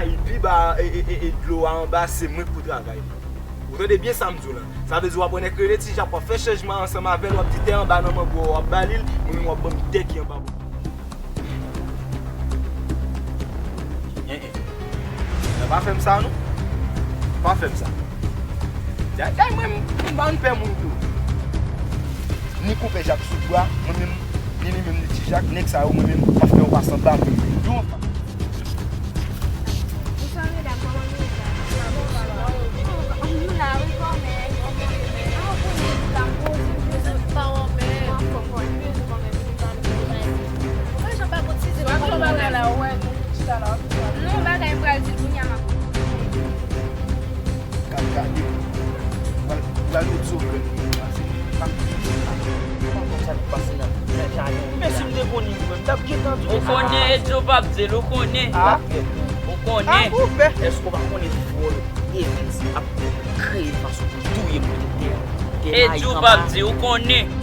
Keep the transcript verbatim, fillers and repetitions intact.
Li pi ba e, e, e, e dlo a anba, se mwen k pou travay. Ou tande byen sa m di w la. Sa vle di w ap wè nèg rele Ti Jak, w ap fè chanjman ansanm avè l, w ap di tè anba nan mango a, w ap ba li l, mwen menm w ap ban m tè ki anba. Hein, hein. Non, pa fè m sa, non. Pa fè m sa. Yay, yay, mwen, m, m pa konn pè moun tou. Ni konpè Jak sou bwa, mwen menm, ni li menm, ni Ti Jak, nèg sa yo, mwen menm, m ap fè yon pas anba, mwen menm. Yon pas. Bonsoir, medam, kòman nou ye la? Nou la wi, kòmè. Ah, ou konnen, la poze, poze, pa wè, men. Anfòm, kòmè, poze, kòmè. Mwen jan pa kotize pou mwen la. Non, bagay m pral di l kounye a m ap. Gad, gade. Pral, pral met zo grenn li pase. Pa m di sa. Konn sa k pase nan, nan jaden. Men si m te konnen, mwen, m t ap gentan di. Ou konnen, Edjo p ap di l, ou konnen. Ah. Ou konnen. Ah, ou pè. Èske w pa konnen vòlè Evens ap kreye fason pou touye moun te tè? Edjo p ap di, ou konnen.